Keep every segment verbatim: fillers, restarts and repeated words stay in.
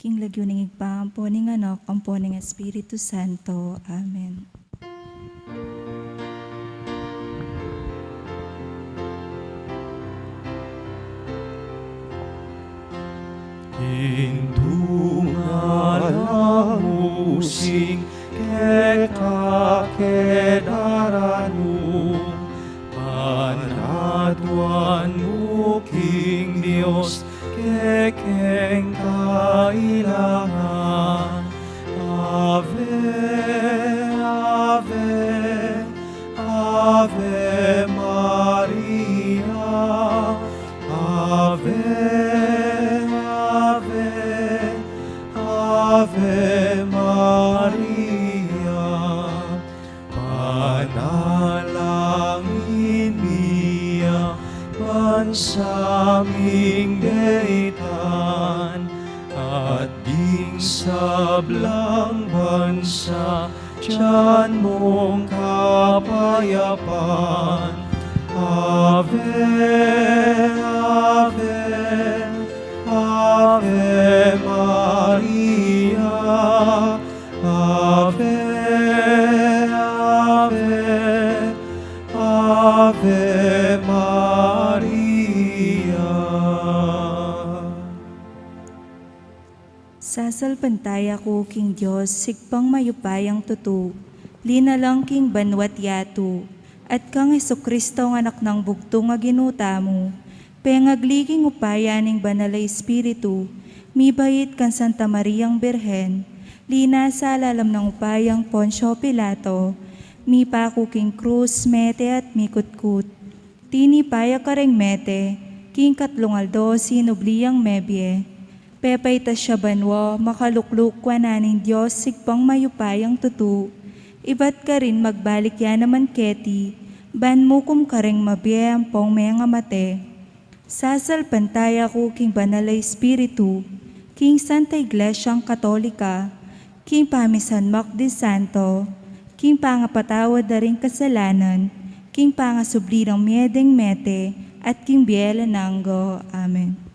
King lagyu ning Ibpa, ampo ning Anak, ampo ning Espiritu Santo. Amen. Intungan mu sing keka, kedaran mu, panatwan mu king Dios, kekeng kailangan. Ave, Ave, Ave Maria, Ave, Ave, Ave Maria. Panalangin mi ya bansa ming detan, at ding sablang bansa, tiyan mung kapayapan. Ave, Ave, Ave Maria, Ave, Ave, Ave Maria. Sasalpantaya ku king Dios, Ibpang mayupayang tutu, linalang king banua't yatu, at kang Jesucristo, Anak nang bugtung a Ginu tamu, pengagli king upaya ning Banal a Espiritu, mibait kang Santa Mariang Birhen, linasa lalam nang upayang Poncio Pilato, mipaku king krus, mete at mikutkut. Tinipa ya kareng mete, king katlung aldo sinubli yang mebie. Pepaitas ya banua, makalukluk wanan ning Dios Ibpang mayupayang tutu, ibat karin magbalik ya naman keti, ban mukum kareng mabie ampong mengamate. Sasalpantaya ku king Banal a Espiritu, king Santa Iglesiang Katolika, king pamisanmak ding santo, king pangapatawad da ring kasalanan, king pangasubli nang mie deng mete, at king bie alang angga. Amen.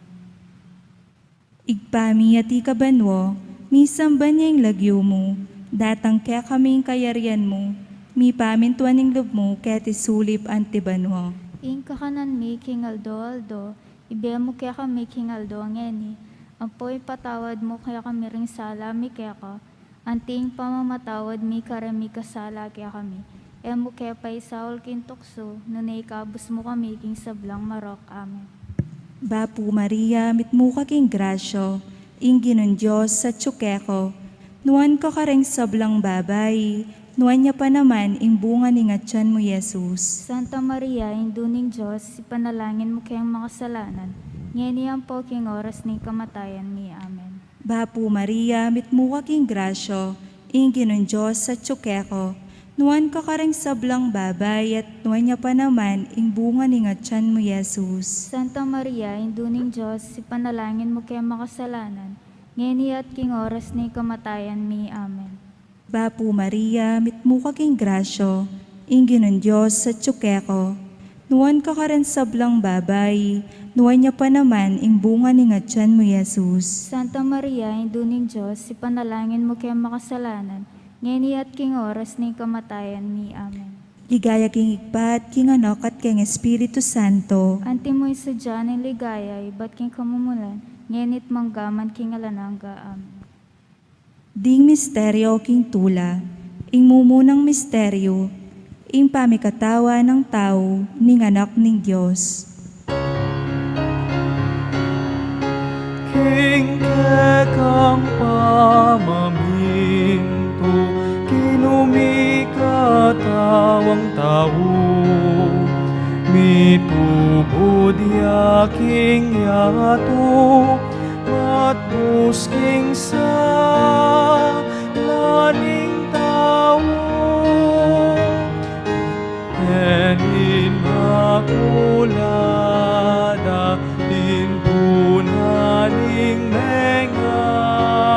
Ibpa mi, atiu ka banua, misamban ya ing lagyu mu, datang kekami ing kayarian mu, mipamintuan ing lub mu, keti sulip anti banua. Ing kakanan mi king aldo-aldo, ibie mu kekami king aldo ngeni, ampo ipatawad mu kekami ring sala mi keka, anti ing pamamatawad mi kareng mikasala kekami. E mu ke paisaul king tuksu, nune ikabus mu kami king sablang marok. Amen. Bapu Maria, mitmu ka king grasya, ing Ginung Dios atyu keka, nuan ka kareng sablang babai, nuan ya pa naman ing bunga ning atian mu, Jesus. Santa Maria, Indu ning Dios, ipanalangin mu keng makasalanan, ngeni ampo king oras ning kamatayan mi. Amen. Bapu Maria, mitmu ka king grasya, ing Ginung Dios atyu keka, nuan ka kareng sablang babai, at nuan ya pa naman ing bunga ning atian mu, Jesus. Santa Maria, Indu ning Dios, ipanalangin mu keng makasalanan, ngeni at king oras ning kamatayan mi. Amen. Bapu Maria, mitmu ka king grasya, ing Ginung Dios atyu keka, nuan ka kareng sablang babai, nuan ya pa naman ing bunga ning atian mu, Jesus. Santa Maria, Indu ning Dios, ipanalangin mu keng makasalanan, ngeni at king oras ning kamatayan mi. Amen. Ligaya king Ibpa, at king Anak, at king Espiritu Santo. Antimo ing sadya ning ligaya, ibat king kamumulan, ngeni't manggaman king alang angga. Amen. Ding misteryo king tula. Ing mumunang misteryo, ing pamikatawa nang tau ning Anak ning Dios. King kekang pamamintu, kinuming katawang tau, mitubud ya king yatu, matmus king sala ning tau. Ing Imakulada, ing tuna ning mengabus,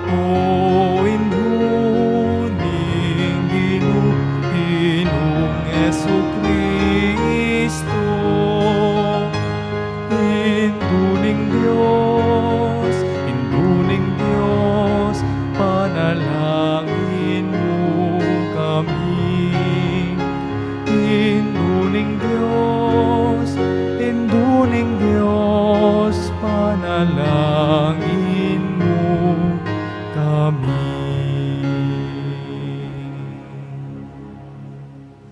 o Indu ning Ginu, Ginung Jesucristo. Indu ning Dios, ing Langin mu kami.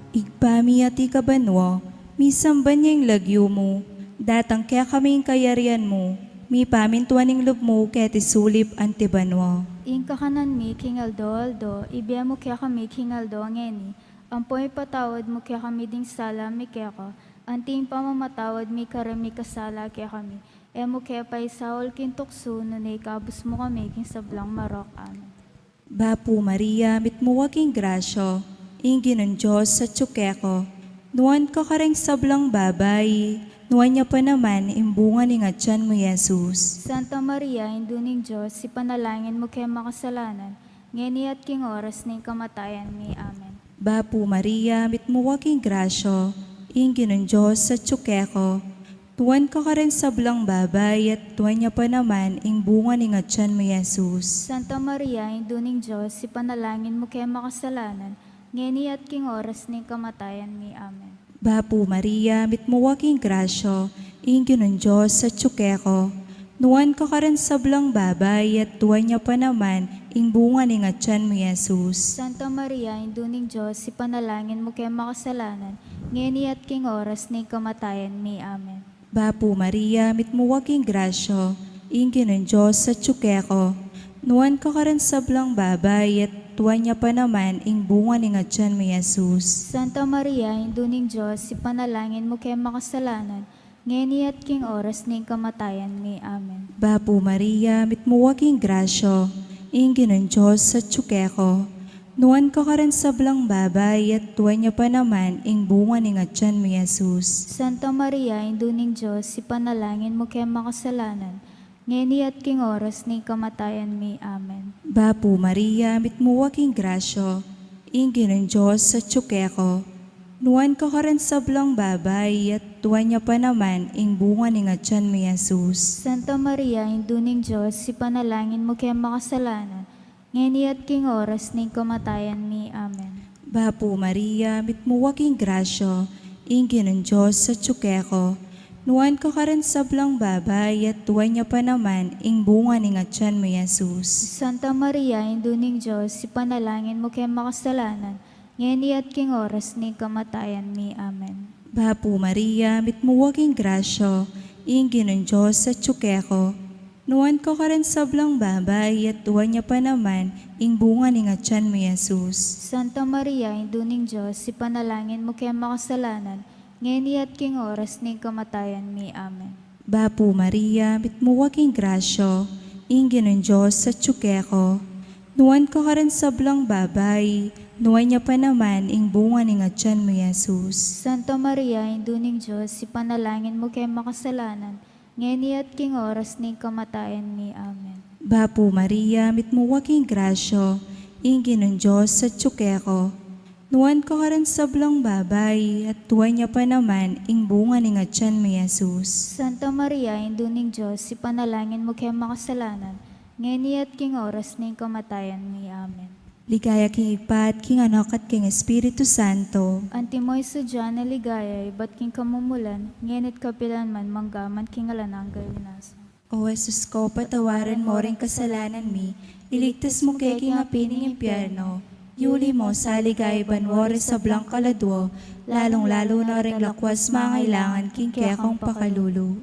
Ibpa mi, atiu ka banua, misamban ya ing lagyu mu, datang kekami ing kayarian mu, mipamintuan ing lub mu keti sulip anti banua. Ing kakanan mi king aldo-aldo, ibie mu kekami king aldo ngeni, ampo ipatawad mu kekami ding sala mi keka, anti ing pamamatawad mi karing mikasala kekami, e mu ke paisaul king tuksu, nune ikabus mu kami king sablang marok. Amen. Bapu Maria, mitmu ka king grasya, ing Ginung Dios atyu keka. Nuan ka karing sablang babai, nuan ya pa naman ing bunga ning atyan mu, Jesus. Santa Maria, Indu ning Dios, ipanalangin mu ke makasalanan, ngeni at king oras ning kamatayan mi. Amen. Bapu Maria, mitmu ka king grasya, ing Ginung Dios atyu keka. Nuan ka karing sablang babai, at nuan ya pa naman ing bunga ning atyan mu, Jesus. Santa Maria, Indu ning Dios, ipanalangin mu ke makasalanan, ngeni at king oras ning kamatayan mi. Amen. Bapu Maria, mitmu ka king grasya, ing Ginung Dios atyu keka. Nuan ka karing sablang babai, at nuan ya pa naman ing bunga ning atyan mu, Jesus. Santa Maria, Indu ning Dios, ipanalangin mu ke makasalanan, ngeni at king oras ning kamatayan mi. Amen. Bapu Maria, mitmu ka king grasya, ing Ginung Dios atyu keka. Nuan ka karing sablang babai, at nuan ya pa naman ing bunga ning atyan mu, Jesus. Santa Maria, Indu ning Dios, ipanalangin mu ke makasalanan, ngeni at king oras ning kamatayan mi. Amen. Bapu Maria, mitmu ka king grasya, ing Ginung Dios atyu keka. Nuan ka karing sablang babai, at nuan ya pa naman ing bunga ning atyan mu, Jesus. Santa Maria, Indu ning Dios, ipanalangin mu ke makasalanan, ngeni at king oras ning kamatayan mi. Amen. Bapu Maria, mitmu ka king grasya, ing Ginung Dios atyu keka. Nuan ka karing sablang babai, at nuan ya pa naman ing bunga ning atyan mu, Jesus. Santa Maria, Indu ning Dios, ipanalangin mu ke makasalanan, ngeni at king oras ning kamatayan mi. Amen. Bapu Maria, mitmu ka king grasya, ing Ginung Dios atyu keka. Nuan ka karing sablang babai, at nuan ya pa naman ing bunga ning atyan mu, Jesus. Santa Maria, Indu ning Dios, ipanalangin mu ke makasalanan, ngeni at king oras ning kamatayan mi. Amen. Bapu Maria, mitmu ka king grasya, ing Ginung Dios atyu keka. Nuan ka karing sablang babai, at nuan ya pa naman ing bunga ning atyan mu, Jesus. Santa Maria, Indu ning Dios, ipanalangin mu ke makasalanan, ngeni at king oras ning kamatayan mi. Amen. Bapu Maria, mitmu ka king grasya, ing Ginung Dios atyu keka. Nuan ka karing sablang babai, nuan ya pa naman ing bunga ning atyan mu, Jesus. Santa Maria, Indu ning Dios, ipanalangin mu ke makasalanan, ngeni at king oras ning kamatayan mi. Amen. Bapu Maria, mitmu ka king grasya, ing Ginung Dios atyu keka. Nuan ka karing sablang babai, at nuan ya pa naman ing bunga ning atyan mu, Jesus. Santa Maria, Indu ning Dios, ipanalangin mu ke makasalanan, ngeni at king oras ning kamatayan mi. Amen. Ligaya king Ibpa, at king Anak, at king Espiritu Santo. Antimo ing sadya nang ligaya, ibat king kamumulan, ngeni at kapilan man, mangga man king alang angga. O Jesus ko, patawaran mo ring kasalanan mi, iligtas mu ke king api ning impyerno, yuli mo sa ligaya banua ring sablang kaladua, lalung-lalu na ring lakwas mangailangan king kekang pakalulu.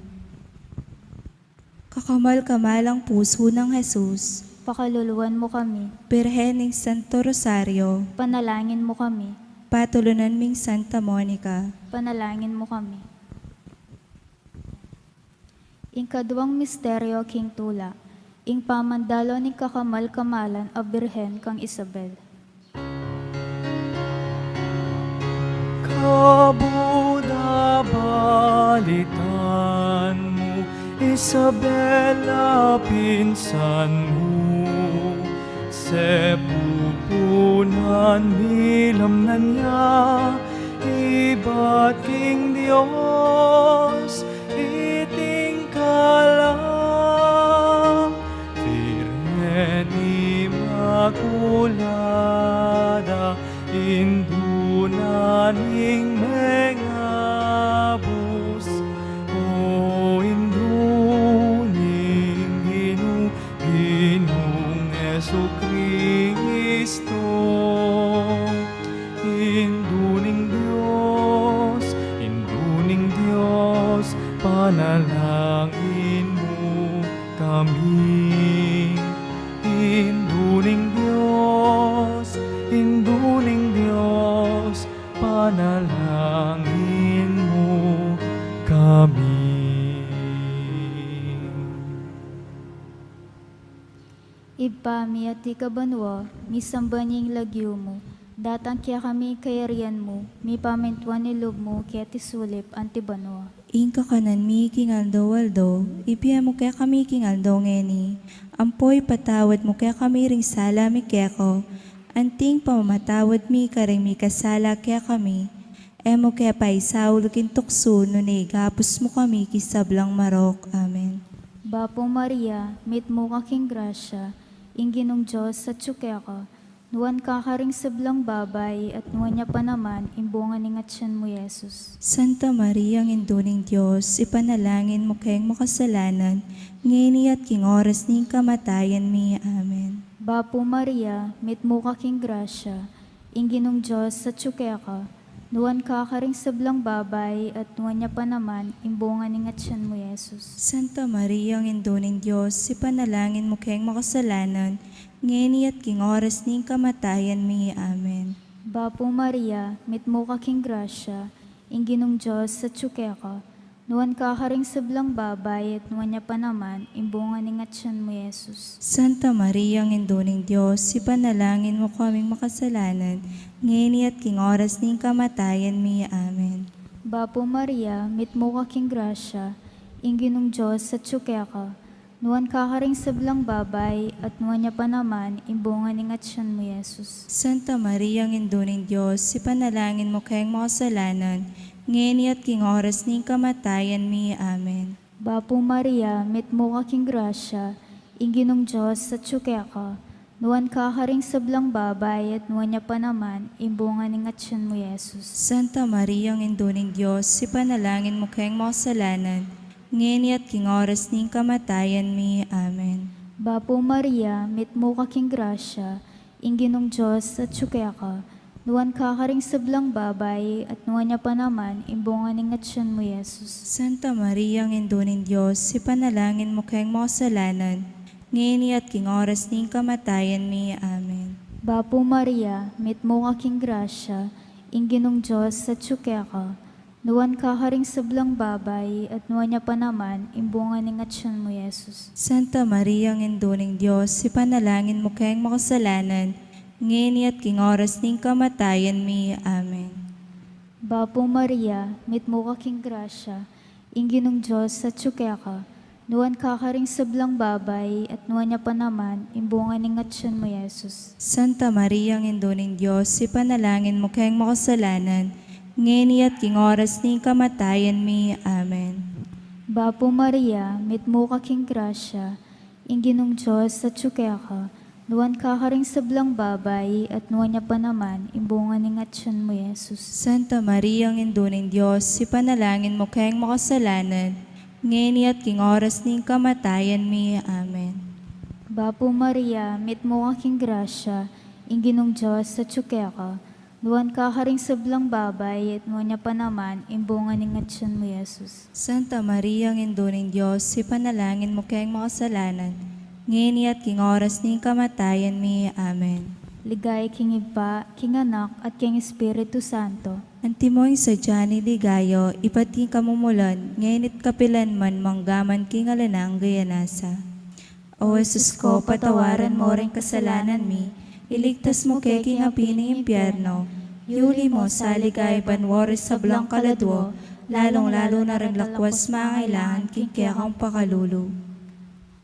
Kakamal-kamalang pusu nang Jesus, pakaluluan mu kami. Birhen ning Santo Rosario, panalangin mu kami. Patulunan ming Santa Monica, panalangin mu kami. Ing kaduang misteryo king tula, ing pamandalo ning kakamal-kamalan a Birhen kang Isabel. Kabud a balitaan mu, Isabel a pinsan mu, sepupunan milamnan ya, ibat king Dios iting kalang. Birhen Imakulada, Indu na ning mengabus, o Indu ning Panalangin mu kami. Indu ning Dios, Indu ning Dios, panalangin mu kami. Ibpa mi, atiu ka banua, misamban ya ing lagyu mu, datang kekami ing kayarian mu, mipamintuan ing lub mu keti sulip anti banua. Ing kakanan mi king aldo-aldo, ibie mu kekami king aldo ngeni, ampo ipatawad mu kekami ring sala mi keka, anti ing pamamatawad mi karing mikasala kekami, e mu ke paisaul king tuksu, nune ikabus mu kami king sablang marok. Amen. Bapu Maria, mitmu ka king grasya, ing Ginung Dios atyu keka, nuan ka karing sablang babai, at nuan ya pa naman ing bunga ning atyan mu, Jesus. Santa Maria, Indu ning Dios, ipanalangin mu keng makasalanan, ngeni at king oras ning kamatayan mi. Amen. Bapu Maria, mitmu ka king grasya, ing Ginung Dios atyu keka, nuan ka karing sablang babai, at nuan ya pa naman ing bunga ning atyan mu, Jesus. Santa Maria, Indu ning Dios, ipanalangin mu keng makasalanan, ngeni at king oras ning kamatayan mi. Amen. Bapu Maria, mitmu ka king grasya, ing Ginung Dios atyu keka, nuan ka karing sablang babai, at nuan ya pa naman ing bunga ning atyan mu, Jesus. Santa Maria, Indu ning Dios, ipanalangin mu kaming makasalanan, ngeni at king oras ning kamatayan mi. Amen. Bapu Maria, mitmu ka king grasya, ing Ginung Dios atyu keka, nuan ka karing sablang babai, at nuan ya pa naman ing bunga ning atyan mu, Jesus. Santa Maria, Indu ning Dios, ipanalangin mu keng makasalanan, ngeni at king oras ning kamatayan mi. Amen. Bapu Maria, mitmu ka king grasya, ing Ginung Dios atyu keka, nuan ka karing sablang babai, at nuan ya pa naman ing bunga ning atyan mu, Jesus. Santa Maria, Indu ning Dios, ipanalangin mu keng makasalanan, ngeni at king oras ning kamatayan mi. Amen. Bapu Maria, mitmu ka king grasya, ing Ginung Dios atyu keka, nuan ka karing sablang babai, at nuan ya pa naman ing bunga ning atyan mu, Jesus. Santa Maria, Indu ning Dios, ipanalangin mu keng makasalanan, ngeni at king oras ning kamatayan mi. Amen. Bapu Maria, mitmu ka king grasya, ing Ginung Dios atyu keka, nuan ka karing sablang babai, at nuan ya pa naman ing bunga ning atyan mu, Jesus. Santa Maria, Indu ning Dios, ipanalangin mu keng makasalanan, ngeni at king oras ning kamatayan mi. Amen. Bapu Maria, mitmu ka king grasya, ing Ginung Dios atyu keka, nuan ka karing sablang babai, at nuan ya pa naman ing bunga ning atyan mu, Jesus. Santa Maria, Indu ning Dios, ipanalangin mu keng makasalanan, ngeni at king oras ning kamatayan mi. Amen. Bapu Maria, mitmu ka king grasya, ing Ginung Dios atyu keka, nuan ka karing sablang babai, at nuan ya pa naman ing bunga ning atyan mu, Jesus. Santa Maria, Indu ning Dios, ipanalangin mu keng makasalanan, ngeni at king oras ning kamatayan mi. Amen. Bapu Maria, mitmu ka king grasya, ing Ginung Dios atyu keka, nuan ka karing sablang babai, at nuan ya pa naman ing bunga ning atyan mu, Jesus. Santa Maria, Indu ning Dios, ipanalangin mu keng makasalanan, ngeni at king oras ning kamatayan mi. Amen. Ligaya king Ibpa, king Anak, at king Espiritu Santo. Antimo ing sadya ning ligaya, ibat king kamumulan, ngeni at kapilan man, mangga man king alang angga. Amen. O Jesus ko, patawaran mo ring kasalanan mi, iligtas mu ke king api ning impyerno, yuli mo sa ligaya banua ring sablang kaladua, lalung-lalu na ring lakwas mangailangan king kekang pakalulu.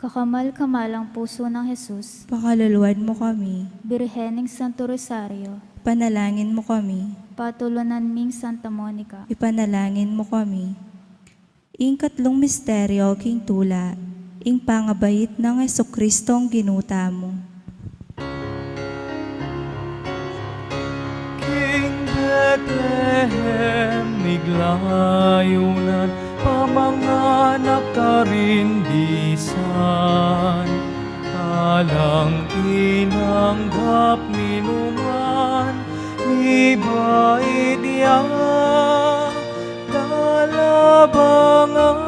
Kakamal-kamalang pusu nang Jesus, pakaluluan mu kami. Birhen ning Santo Rosario, ipanalangin mu kami. Patulunan ming Santa Monica, ipanalangin mu kami. Ing katlung misteryo king tula, ing pangabait nang Jesucristong Ginu tamu. King Bethlehem miglayunan, pamanganak karin bisan alang tinanggap ninuman, mibait ya dalabangan.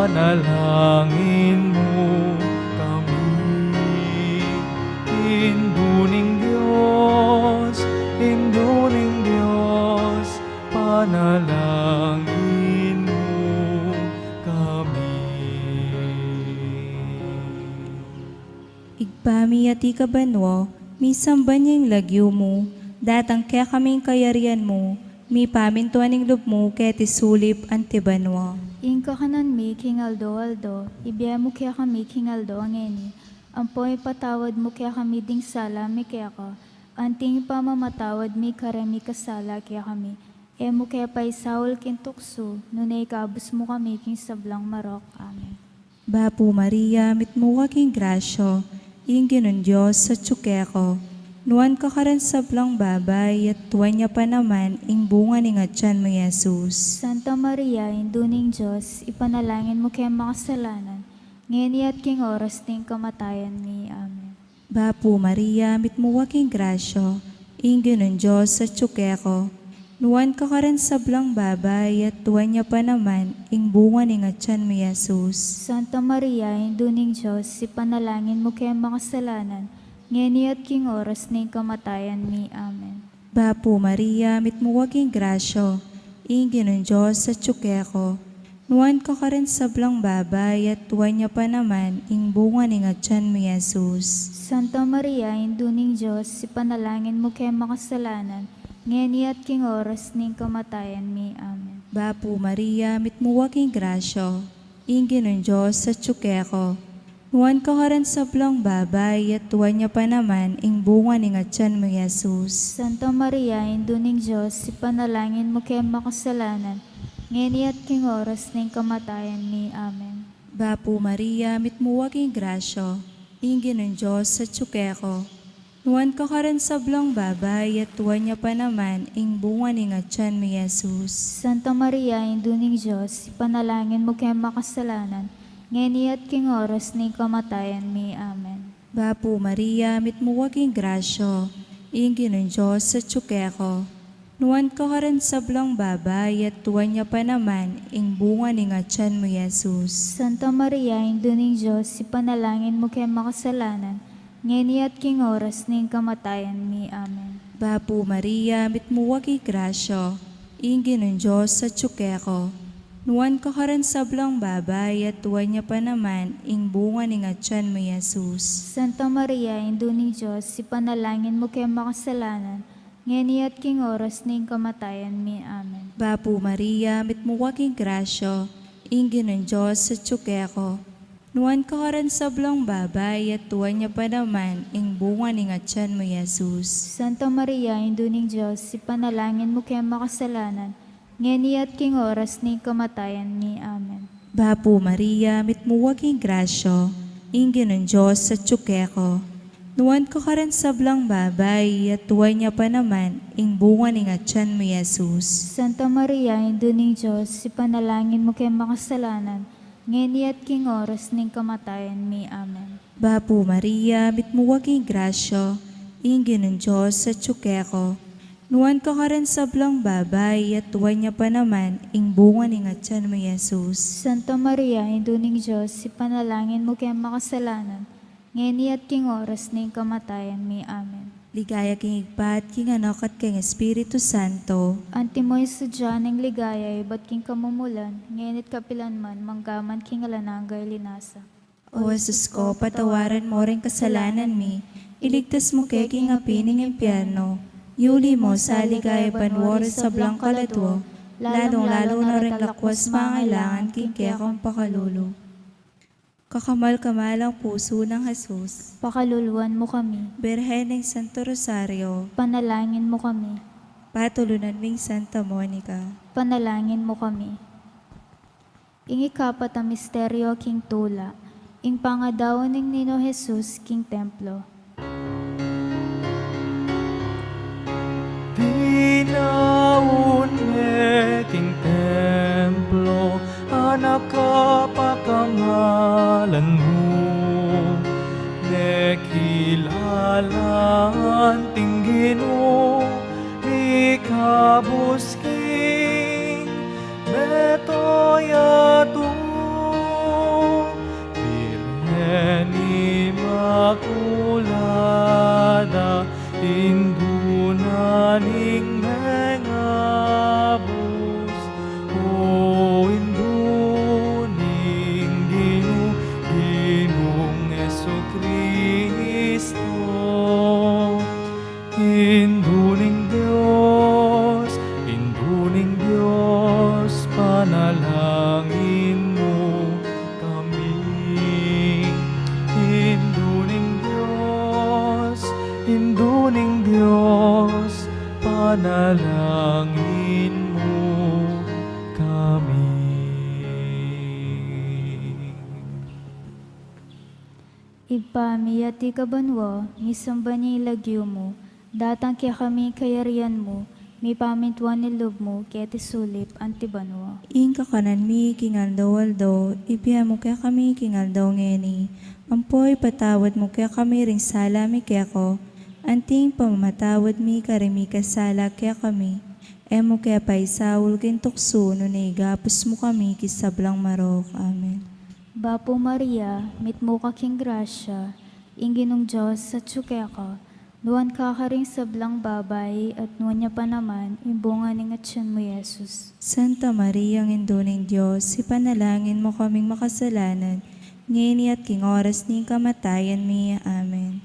Panalangin mu kami. Indu ning Dios, Indu ning Dios, panalangin mu kami. Ibpa mi, atiu ka banua, misamban ya ing lagyu mu, datang kekami ing kayarian mu, mipamintuan ing lub mu keti sulip anti banua. Ing kakanan mi king aldo-aldo, ibie mu kekami king aldo ngeni, ampon ipatawad mu kekami ding sala mi keka, anti ing pamamatawad mi kareng mikasala kekami. E mu ke paisaul king tuksu, nune ikabus mu kami king sablang marok. Amen. Bapu Maria, mitmu ka king grasya, ing Ginung Dios atyu keka. Nuan ka karing sablang babai, at nuan ya pa naman ing bunga ning atyan mu, i Jesus. Santa Maria, Indu ning Dios, ipanalangin mu keng makasalanan, ngeni at king oras ning kamatayan mi. Amen. Bapu Maria, mitmu ka king grasya, ing Ginung Dios atyu keka. Nuan ka karing sablang babai, at nuan ya pa naman ing bunga ning atyan mu, i Jesus. Santa Maria, Indu ning Dios, ipanalangin mu keng makasalanan, ngeni at king oras ning kamatayan mi. Amen. Bapu Maria, mitmu ka king grasya, ing Ginung Dios atyu keka. Nuan ka karing sablang babai, at nuan ya pa naman ing bunga ning atyan mu, i Jesus. Santa Maria, Indu ning Dios, ipanalangin mu keng makasalanan, ngeni at king oras ning kamatayan mi. Amen. Bapu Maria, mitmu ka king grasya, ing Ginung Dios atyu keka. Nuan ka karing sablang babai, at nuan ya pa naman ing bunga ning atyan mu, i Jesus. Santa Maria, Indu ning Dios, ipanalangin mu keng makasalanan, ngeni at king oras ning kamatayan mi. Amen. Bapu Maria, mitmu ka king grasya, ing Ginung Dios atyu keka. Nuan ka karing sablang babai, at nuan ya pa naman ing bunga ning atyan mu, i Jesus. Santa Maria, Indu ning Dios, ipanalangin mu keng makasalanan, ngeni at king oras ning kamatayan mi. Amen. Bapu Maria, mitmu ka king grasya, ing Ginung Dios atyu keka. Nuan ka karing sablang babai, at nuan ya pa naman ing bunga ning atyan mu, i Jesus. Santa Maria, Indu ning Dios, ipanalangin mu keng makasalanan, ngeni at king oras ning kamatayan mi. Amen. Bapu Maria, mitmu ka king grasya, ing Ginung Dios atyu keka. Nuan ka karing sablang babai, at nuan ya pa naman ing bunga ning atyan mu, i Jesus. Santa Maria, Indu ning Dios, ipanalangin mu keng makasalanan, ngeni at king oras ning kamatayan mi. Amen. Bapu Maria, mitmu ka king grasya, ing Ginung Dios atyu keka. Nuan ka karing sablang babai, at nuan ya pa naman ing bunga ning atyan mu, i Jesus. Santa Maria, Indu ning Dios, ipanalangin mu keng makasalanan, ngeni at king oras ning kamatayan mi. Amen. Bapu Maria, mitmu ka king grasya, ing Ginung Dios atyu keka. Nuan ka karing sablang babai, at nuan ya pa naman ing bunga ning atyan mu, i Jesus. Santa Maria, Indu ning Dios, ipanalangin mu keng makasalanan, ngeni at king oras ning kamatayan mi. Amen. Bapu Maria, mitmu ka king grasya, ing Ginung Dios atyu keka. Nuan ka karing sablang babai, at nuan ya pa naman ing bunga ning atyan mu, i Jesus. Santa Maria, Indu ning Dios, ipanalangin mu keng makasalanan, ngeni at king oras ning kamatayan mi. Amen. Ligaya king Ibpa, at king Anak, at king Espiritu Santo. Antimo ing sadya ning ligaya ibat king kamumulan, ngeni at kapilan man, manggaman king alang angga. Linasa. O Jesus ko, patawaran mo ring kasalanan mi, iligtas mu ke king api ning impyerno, yuli mo sa ligaya banua ring sablang kaladua, lalung-lalu na ring lakwas mangailangan king kekang pakalulu. Kakamal-kamalang pusu nang Jesus. Pakaluluan mu kami. Birhen ning Santo Rosario. Panalangin mu kami. Patulunan ming Santa Monica. Panalangin mu kami. Ing ikapat a misteryo king tula, ing pangadaun ning Niño Jesus king templo. Dinaun me king templo, anak a pakamal mu, mekilalan ting Ginu, mikabus king meto yatu. Panalangin mu kami. Ibpa mi, atiu ka banua, misamban ya ing lagyu mu, datang kekami ing kayarian mu, mipamintuan ing lub mu keti sulip anti banua. Ing kakanan mi king aldo-aldo, ibie mu kekami king aldo ngeni, ampo ipatawad mu kekami ring sala mi keka, anti ing pamamatawad mi karing mikasala kekami. E mu ke paisaul king tuksu, nune ikabus mu kami king sablang marok. Amen. Bapu Maria, mitmu ka king grasya, ing Ginung Dios atyu keka, nuan ka karing sablang babai, at nuan ya pa naman ing bunga ning atyan mu, Jesus. Santa Maria, Indu ning Dios, ipanalangin mu kaming makasalanan, ngeni at king oras ning kamatayan mi. Amen.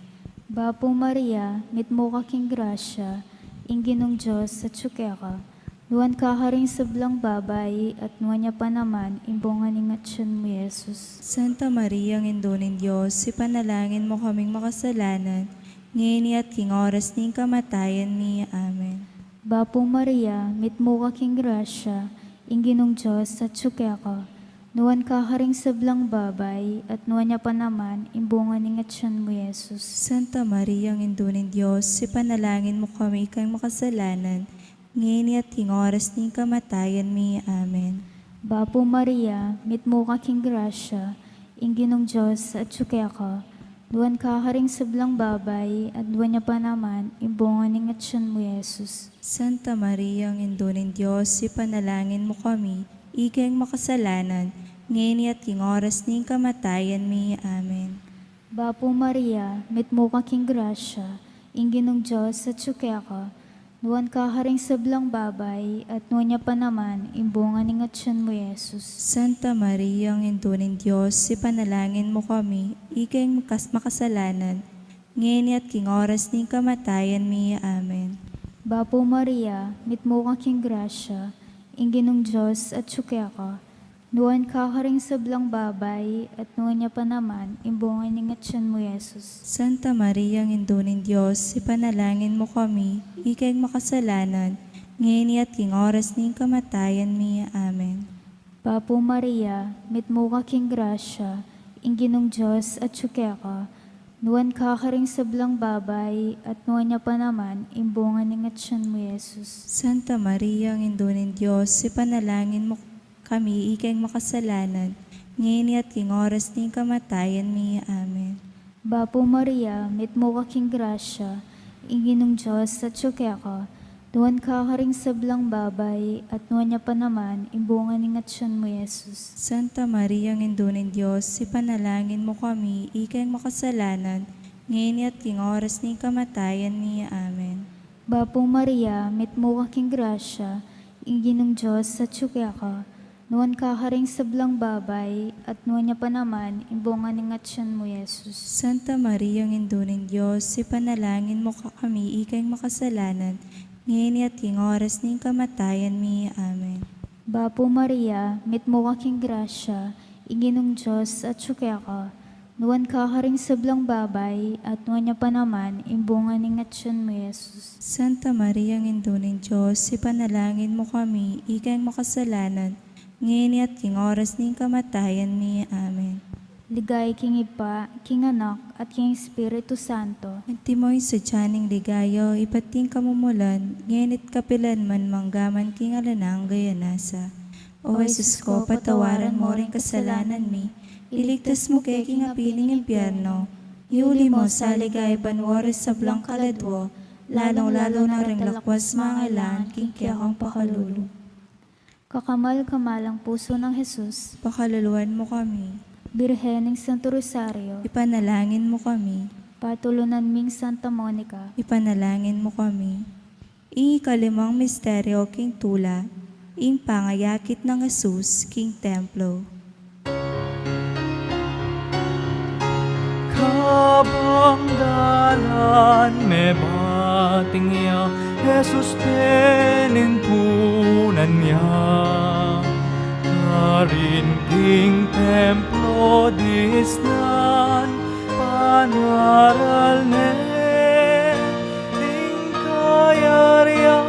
Bapu Maria, mitmu ka king grasya, ing Ginung Dios atyu keka, nuan ka karing sablang babai, at nuan ya pa naman ing bunga ning atyan mu, Jesus. Santa Maria, Indu ning Dios, ipanalangin mu kaming makasalanan, ngeni at king oras ning kamatayan mi. Amen. Bapu Maria, mitmu ka king grasya, ing Ginung Dios atyu keka, nuan ka karing sablang babai, at nuan ya pa naman ing bunga ning atyan mu, Jesus. Santa Maria, Indu ning Dios, ipanalangin mu kami ikang makasalanan, ngeni at king oras ning kamatayan mi. Amen. Bapu Maria, mitmu ka king grasya, ing Ginung Dios atyu keka, nuan ka karing sablang babai, at nuan ya pa naman ing bunga ning atyan mu, Jesus. Santa Maria, Indu ning Dios, ipanalangin mu kami ikang makasalanan, ngeni at king oras ning kamatayan mi. Amen. Bapu Maria, mitmu ka king grasya, ing Ginung Dios atyu keka, nuan ka karing sablang babai, at nuan ya pa naman ing bunga ning atyan mu, Jesus. Santa Maria, Indu ning Dios, ipanalangin mu kami ikang makas-, makasalanan, ngeni at king oras ning kamatayan mi. Amen. Bapu Maria, mitmu ka king grasya, ing Ginung Dios atyu keka, nuan ka karing sablang babai, at nuan ya pa naman ing bunga ning atyan mu, Jesus. Santa Maria, Indu ning Dios, ipanalangin mu kami ikang makasalanan, ngeni at king oras ning kamatayan mi. Amen. Bapu Maria, mitmu ka king grasya, ing Ginung Dios atyu keka, nuan ka karing sablang babai, at nuan ya pa naman ing bunga ning atyan mu, Jesus. Santa Maria, Indu ning Dios, ipanalangin mu kami ikang makasalanan, ngeni at king oras ning kamatayan mi. Amen. Bapu Maria, mitmu ka king grasya, ing Ginung Dios atyu keka, nuan ka karing sablang babai, at nuan ya pa naman ing bunga ning atyan mu, Jesus. Santa Maria, Indu ning Dios, ipanalangin mu kami ikang makasalanan, ngeni at king oras ning kamatayan mi. Amen. Bapu Maria, mitmu ka king grasya, ing Ginung Dios atyu keka, nuan ka karing sablang babai, at nuan ya pa naman ing bunga ning atyan mu, Jesus. Santa Maria, Indu ning Dios, ipanalangin mu kami ikang makasalanan, ngeni at king oras ning kamatayan mi. Amen. Bapu Maria, mitmu ka king grasya, ing Ginung Dios atyu keka, nuan ka karing sablang babai, at nuan ya pa naman ing bunga ning atyan mu, Jesus. Santa Maria, Indu ning Dios, ipanalangin mu kami ikang makasalanan, ngeni at king oras ning kamatayan mi. Amen. Ligaya king Ibpa, king Anak, at king Espiritu Santo. Antimo ing sadya ning ligaya, ibat king kamumulan, ngeni at kapilan man, manggaman king alang angga. Amen. O Jesus ko, patawaran mu ring kasalanan mi, iligtas mu ke king api ning impyerno, iuli mu sa ligaya banua ring sablang kaladua, lalung-lalu na ring lakwas mangailangan king kekang pakalulu. Kakamal-kamalang pusu nang Jesus, pakaluluan mu kami. Birhen ning Santo Rosario, ipanalangin mu kami. Patulunan ming Santa Monica, ipanalangin mu kami. Ing ikalimang misteryo king tula, ing pangayakit nang Jesus king templo. Kabang dalan mebating ya, Jesus penintunan ya. Karin king templo disnan panaral ne, ing kayarian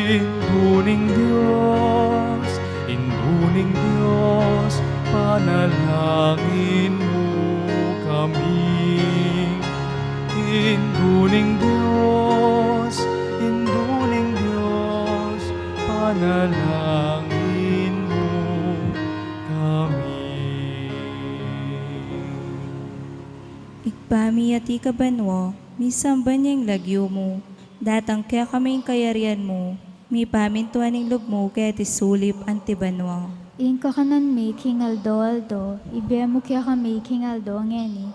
Indu ning Dios, Indu ning Dios, panalangin mu kami. Indu ning Dios, Indu ning Dios, panalangin mu kami. Ibpa mi, atiu ka banua, misamban ya ing lagyu mu, datang kekami ing kayarian mu, mipamintuan ing lub mu keti sulip anti banua. Ing kakanan mi king aldo-aldo, ibie mu kekami king aldo ngeni,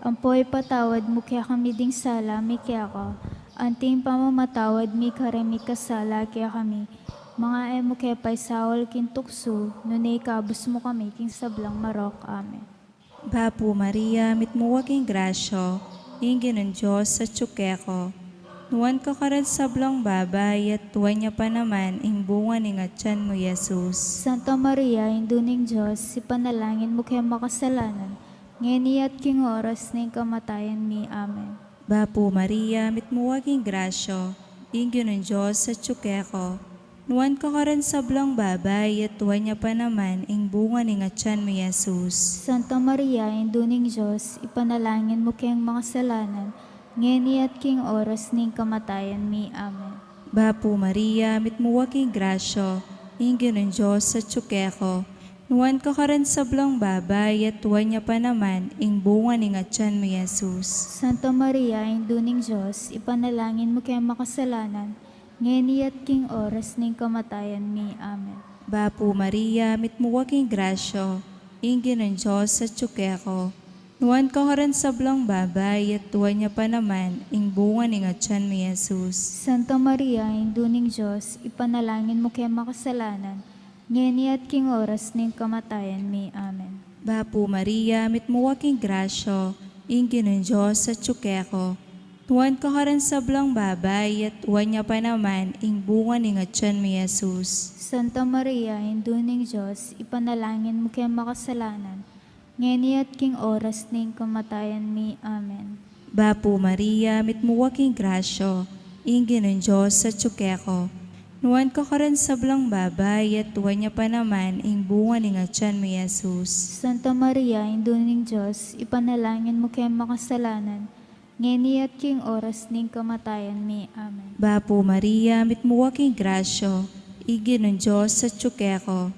ampo ipatawad mu kekami ding sala mi keka, anti ing pamamatawad mi karing mikasala kekami, manga e mu ke paisaul king tuksu, nune ikabus mu kami king sablang marok. Amen. Bapu Maria, mitmu ka king grasya, ing Ginung Dios atyu keka. Nuan ka karing sablang babai, at nuan ya pa naman ing bunga ning atyan mu, Jesus. Santa Maria, Indu ning Dios, ipanalangin mu keng makasalanan, ngeni at king oras ning kamatayan mi. Amen. Bapu Maria, mitmu ka king grasya, ing Ginung Dios atyu keka. Nuan ka karing sablang babai, at nuan ya pa naman ing bunga ning atyan mu, Jesus. Santa Maria, Indu ning Dios, ipanalangin mu keng makasalanan, ngeni at king oras ning kamatayan mi. Amen. Bapu Maria, mitmu ka king grasya, ing Ginung Dios atyu keka. Nuan ka karing sablang babai, at nuan ya pa naman ing bunga ning atyan mu, Jesus. Santa Maria, Indu ning Dios, ipanalangin mu keng makasalanan, ngeni at king oras ning kamatayan mi. Amen. Bapu Maria, mitmu ka king grasya, ing Ginung Dios atyu keka. Nuan ka karing sablang babai, at nuan ya pa naman ing bunga ning atyan mu, Jesus. Santa Maria, Indu ning Dios, ipanalangin mu keng makasalanan, ngeni at king oras ning kamatayan mi. Amen. Bapu Maria, mitmu ka king grasya, ing Ginung Dios atyu keka. Nuan ka karing sablang babai, at nuan ya pa naman ing bunga ning atyan mu, Jesus. Santa Maria, Indu ning Dios, ipanalangin mu keng makasalanan, ngeni at king oras ning kamatayan mi. Amen. Bapu Maria, mitmu ka king grasya, ing Ginung Dios atyu keka. Nuan ka karing sablang babai, at nuan ya pa naman ing bunga ning atyan mu, Jesus. Santa Maria, Indu ning Dios, ipanalangin mu keng makasalanan, ngeni at king oras ning kamatayan mi. Amen. Bapu Maria, mitmu ka king grasya, ing Ginung Dios atyu keka.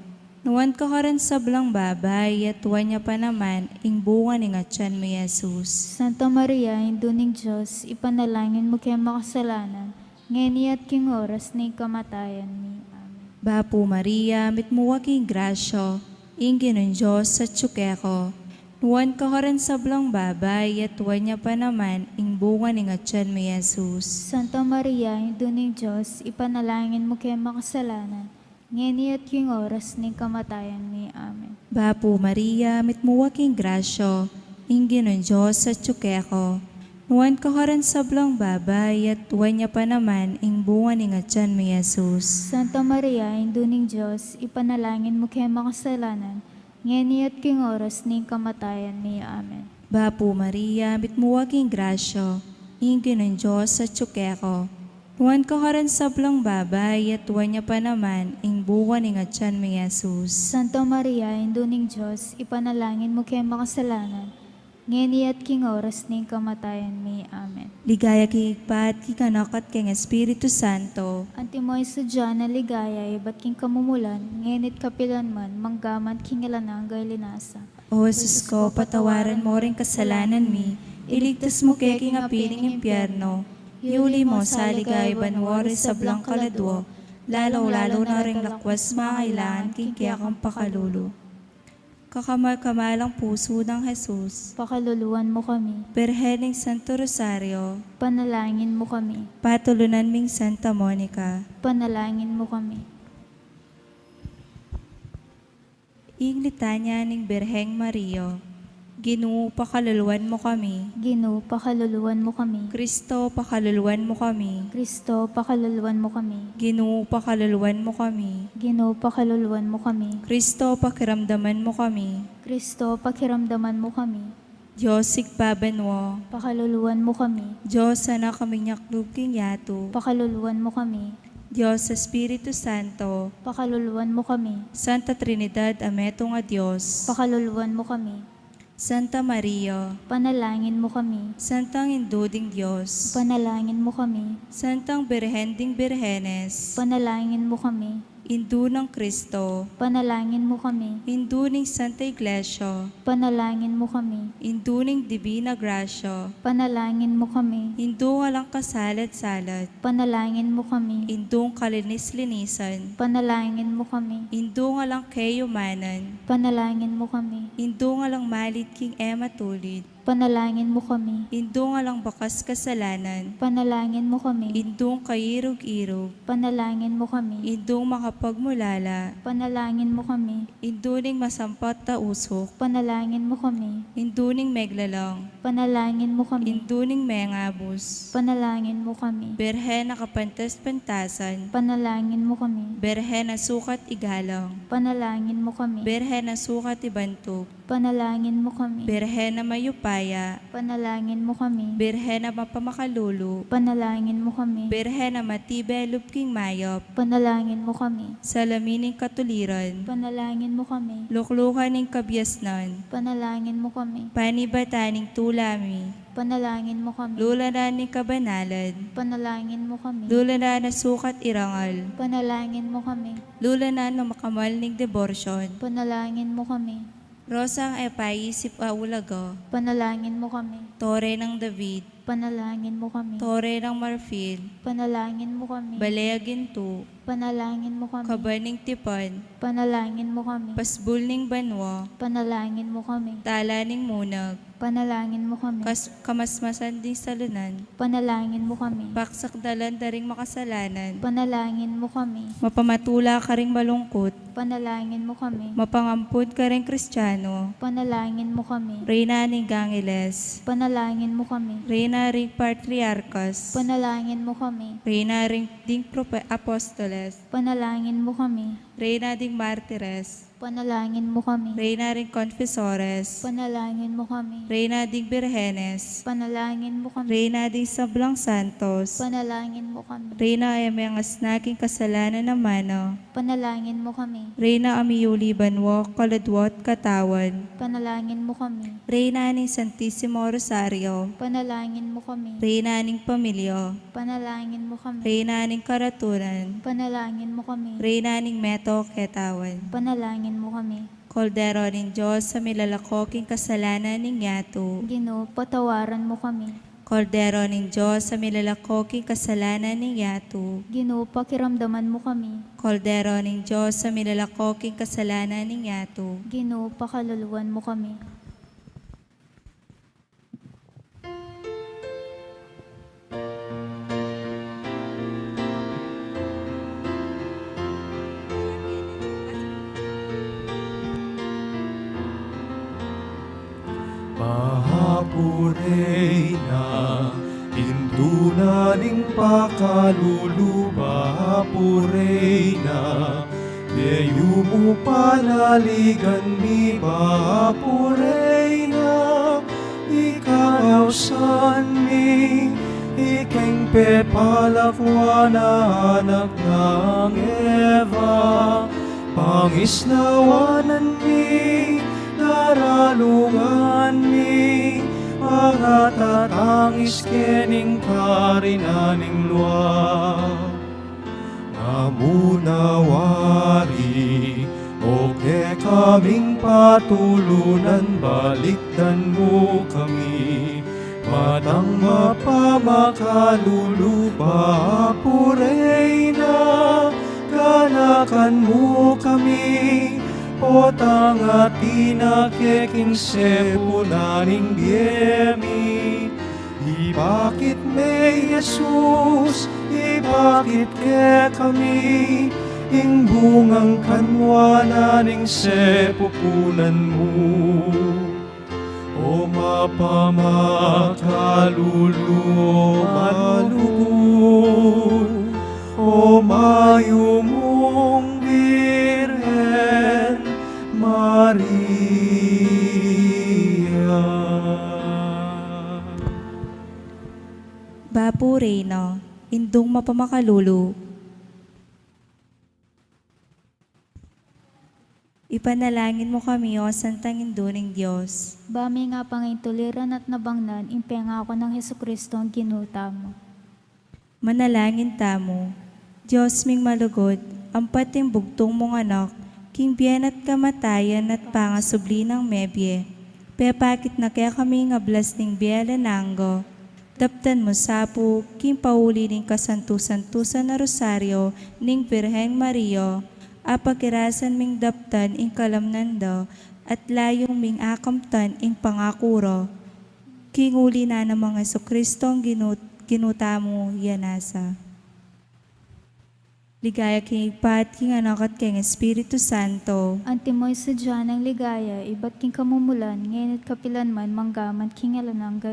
Nuan ka karing sablang babai, at nuan ya pa naman ing bunga ning atyan mu, Jesus. Santa Maria, Indu ning Dios, ipanalangin mu keng makasalanan, ngeni at king oras ning kamatayan mi. Amen. Bapu Maria, mitmu ka king grasya, ing Ginung Dios atyu keka. Nuan ka karing sablang babai, at nuan ya pa naman ing bunga ning atyan mu, Jesus. Santa Maria, Indu ning Dios, ipanalangin mu keng makasalanan, ngeni at king oras ning kamatayan mi. Amen. Bapu Maria, mitmu ka king grasya, ing Ginung Dios atyu keka. Nuan ka karing sablang babai, at nuan ya pa naman ing bunga ning atyan mu, Jesus. Santa Maria, Indu ning Dios, ipanalangin mu keng makasalanan, ngeni at king oras ning kamatayan mi. Amen. Bapu Maria, mitmu ka king grasya, ing Ginung Dios atyu keka. Nuan ka karing sablang babai, at nuan ya pa naman ing bunga ning atyan mu, Jesus. Santa Maria, Indu ning Dios, ipanalangin mu keng makasalanan, ngeni at king oras ning kamatayan mi. Amen. Ligaya king Ibpa, at king Anak, at king Espiritu Santo. Antimo ing sadya nang ligaya ibat king kamumulan, ngeni at kapilan man, manggaman king alang angga. Ilinas. O Jesus ko, patawaran mu ring kasalanan mi, iligtas mu ke king api ning impyerno, iuli mu sa ligaya banua ring sablang kaladua, lalu-lalu na ring lakwas mangailangan king kekang pakalulu. Kakamal-kamalang pusu nang Jesus. Pakaluluan mu kami. Birhen ning Santo Rosario. Panalangin mu kami. Patulunan ming Santa Monica. Panalangin mu kami. Ing litanya ning Birheng Maria. Ginu, pakaluluan mu kami. Ginu, pakaluluan mu kami. Kristo, pakaluluan mu kami. Kristo, pakaluluan mu kami. Ginu, pakaluluan mu kami. Ginu, pakaluluan mu kami. Kristo, pakiramdaman mu kami. Kristo, pakiramdaman mu kami. Dios Ibpa banua, pakaluluan mu kami. Dios Anak a minyaklup king yatu, pakaluluan mu kami. Dios Espiritu Santo, pakaluluan mu kami. Santa Trinidad a metung a Dios, pakaluluan mu kami. Santa Maria, panalangin mu kami. Santang Indu ding Dios, panalangin mu kami. Santang Birhen ding Birhenes, panalangin mu kami. Indu nang Kristo, panalangin mu kami. Indu ning Santa Iglesia, panalangin mu kami. Indu ning Dibina Grasya, panalangin mu kami. Indung alang kasalat-salat, panalangin mu kami. Indung kalinis-linisan, panalangin mu kami. Indung alang kayumanan, panalangin mu kami. Indung alang malit king e matulid, panalangin mu kami. Indung alang bakas kasalanan, panalangin mu kami. Indung kairug-irug, panalangin mu kami. Indung makapagmulala, panalangin mu kami. Indu ning masampat a usuk, panalangin mu kami. Indu ning meglalang, panalangin mu kami. Indu ning mengabus, panalangin mu kami. Birhen a kapantas-pantasan, panalangin mu kami. Birhen a sukat igalang, panalangin mu kami. Birhen a sukat ibantug, panalangin mu kami. Birhen a mayupaya, panalangin mu kami. Birhen a mapamakalulu, panalangin mu kami. Birhen a matibe lub king mayap, panalangin mu kami. Salamin ning katuliran, panalangin mu kami. Luklukan ning kabiasnan, panalangin mu kami. Panibatan ning tula mi, panalangin mu kami. Lulanan ning kabanalan, panalangin mu kami. Lulanan a sukat irangal, panalangin mu kami. Lulanan a makamal ning deborsyon, panalangin mu kami. Rosang e paisip a ulaga, panalangin mu kami. Tore nang David, panalangin mu kami. Tore nang marfil, panalangin mu kami. Bale a gintu, panalangin mu kami. Kaba ning tipan, panalangin mu kami. Pasbul ning banua, panalangin mu kami. Tala ning munag, panalangin mu kami. Kas-, kamasmasan ding salunan, panalangin mu kami. Paksakdalan da ring makasalanan, panalangin mu kami. Mapamatula karing malungkut, panalangin mu kami. Mapangampun karing Kristiano, panalangin mu kami. Reyna ning Angeles, panalangin mu kami. Reyna ring Patriarkas, panalangin mu kami. Reyna ring ding prope-, apostoles, panalangin mu kami. Reyna ding martires, panalangin mu kami. Reyna ring konfesores, panalangin mu kami. Reyna ding birhenes, panalangin mu kami. Reyna ding sablang santos, panalangin mu kami. Reyna a e mengasna king kasalanan a mana, panalangin mu kami. Reyna a miyuli banua, kaladwa at katawan, panalangin mu kami. Reyna ning Santisimo Rosario, panalangin mu kami. Reyna ning pamilya, panalangin mu kami. Reyna ning karatunan, panalangin mu kami. Reyna ning metung a ketawan, panalangin mu kami. Kordero ning Dios a milalako king kasalanan ning yatu, Ginu, patawaran mu kami. Kordero ning Dios a milalako king kasalanan ning yatu, Ginu, pakiramdaman mu kami. Kordero ning Dios a milalako king kasalanan ning yatu, Ginu, pakaluluan mu kami. Bapu Reyna, indu na ning pakalulu, Bapu Reyna, yeyu mu panaligan mi, Bapu Reyna, ikang ausan mi, ikeng pepalakwan a anak nang Eva, pangisnawanan mi, daralungan mi, pangatatangis kening karinan ning lua. Ngamuna wari, o kekaming patulunan, balikdan mu kami, matang mapamakalulu, Bapu Reyna, ganakan mu kami, potang atin na ke king sepunan ning bie mi. Ipakit me i Jesus, ipakit kekami, ing bungang kanwanan ning sepupunan mu. O mapamakalulu, o malugud, o mayumung Birhen Maria. Reina, Indung mapamakalulu. Ipanalangin mu kami, O Santang Indu ning Dios. Ba ming apangintuliran at nabangnan ing pengaku nang Jesucristo a Ginu tamu. Manalangin tamu. Dios ming malugud, ampat ing bugtung mung Anak, king bie na at kamatayan at pangasubli nang mebie, pepakit na kekami ing ablas ning bie alang angga. Daptan mu sa pu, king pauli ning kasantu-santusan a Rosario ning Birhen Maria, apakirasan ming daptan ing kalamnan da, at layun ming akamtan ing pangaku ra. King uli na nang Jesucristo a Ginu, Ginu tamu, ya nasa. Ligaya king Ibpa at king Anak at king Espiritu Santo. Antimo ing sadya nang ligaya, ibat king kamumulan, ngeni at kapilan man, mangga man king alang angga.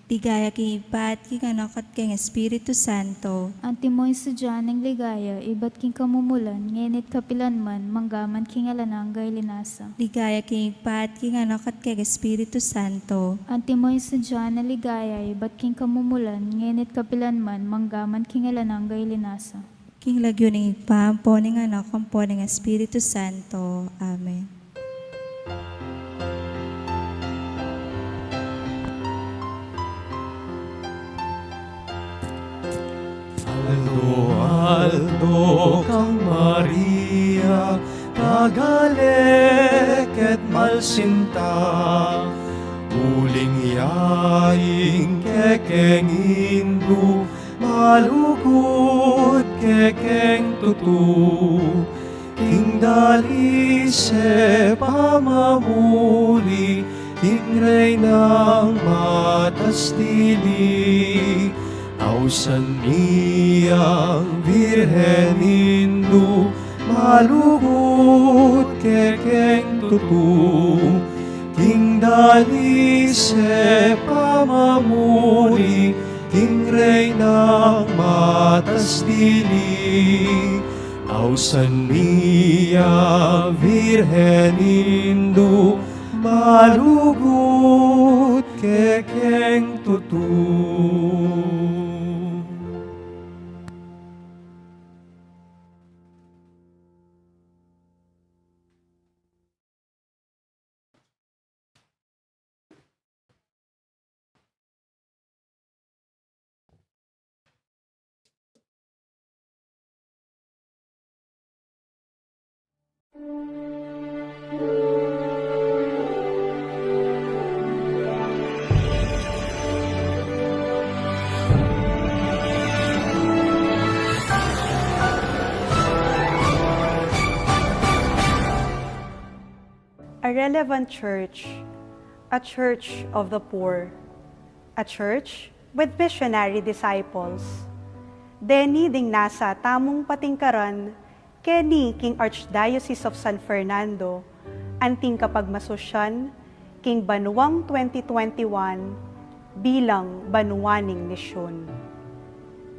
Ligaya king Ibpa at king Anak at king Espiritu Santo. Antimo ing sadya nang ligaya, ibat king kamumulan, ngeni at kapilan man, mangga man king alang angga. Ligaya king Ibpa at king Anak at king Espiritu Santo. Antimo ing sadya nang ligaya, ibat king kamumulan, ngeni at kapilan man, mangga man king alang angga. King lagyu ning Ibpa, ampo ning Anak, ampo ning Espiritu Santo. Amen. Aldo-aldo kang Maria, tagaleked malsinta, uling ya ing kekeng Indu, malugud kekeng tutu, king dalise pamamuli, king Reynang matas dili. Ausan mi yang Birhen Indu, malugud kekeng tutu, king dalise pamamuli, king Reynang matas dili. Ausan mi ya Birhen Indu, malugud kekeng tutu. A relevant church, a church of the poor, a church with missionary disciples. Deni ding nasa tamung patingkaran keni king Archdiocese of San Fernando, anting kapagmasusyan king banuang twenty twenty-one bilang banua ning misyun.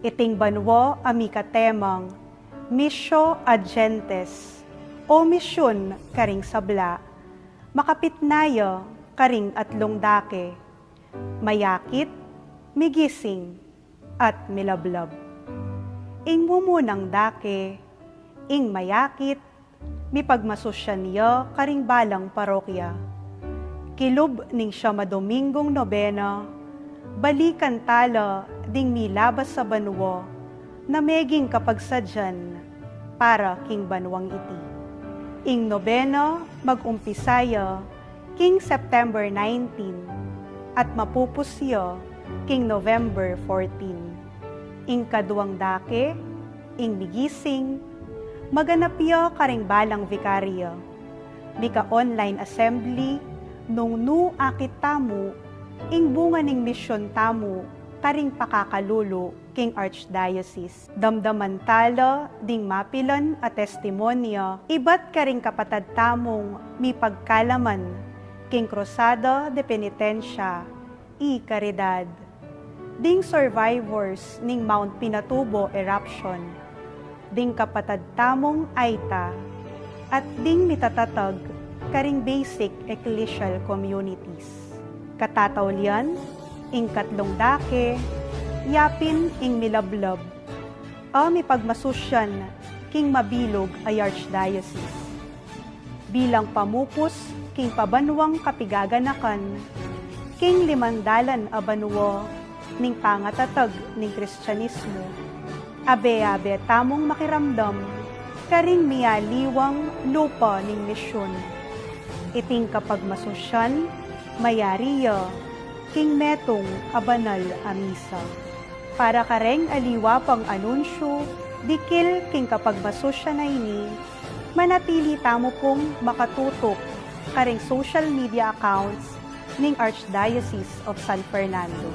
Iting banua a mika temang Missio ad Gentes, o misyun karing sabla, makapit na ya karing atlung dake, mayakit, migising, at milablab. Ing mumunang dake, ing mayakit, mipagmasusyan ya karing balang parokya. Kilub ning siyam a Dominggung nobena, balikan tala ding milabas a banua na meging kapagsadyan para king banuang iti. Ing nobena mag-umpisa ya king September nineteen at mapupus ya king November fourteen. Ing kaduang dake, ing migising, maganap ya karing balang vikarya. Mika-online assembly nung nu akit tamu ing bunga ning misyun tamu karing pakakalulu king Archdiocese. Damdaman tala ding mapilan a testimonya ibat karing kapatad tamung mipagkalaman king Cruzada de Penitencia y Caridad, ding survivors ning Mount Pinatubo eruption, ding kapatad tamung Aita, at ding mitatatag karing basic ecclesial communities. Katataulian, ing katlung dake, yapin ing milablab a mipagmasusyan king mabilug a Archdiocese. Bilang pamupus king pabanuang kapigaganakan king limang dalan a banua ning pangatatag ning Kristianismu, abe-abe tamung makiramdam karing mialiwang lupa ning misyun. Iting kapagmasusyan mayari ya king metung a banal a misa. Para kareng aliwa pang anunsyu dikil king kapagmasusyan a ini, manatili tamu pung makatutup karing social media accounts ning Archdiocese of San Fernando.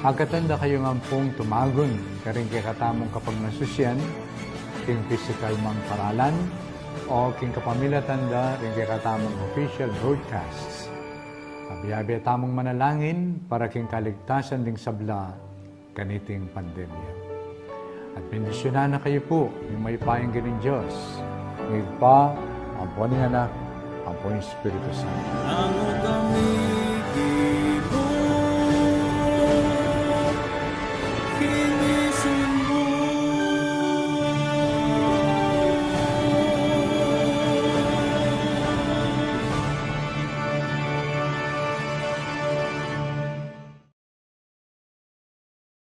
Agkatan da kayu ngan pung tumagun karing kekatamung kapagmasusyan, king pisikal mang paralan o king kapamilatan da ring kekatamung official broadcasts. Abe-abe tamung manalangin para king kaligtasan ding sabla kaniting pandemya. At bendisyunan na kayu pu ning mayupayang Ginu Dios, ning Ibpa, ampo ning Anak, ampo ning Espiritu Santo. Nanu kami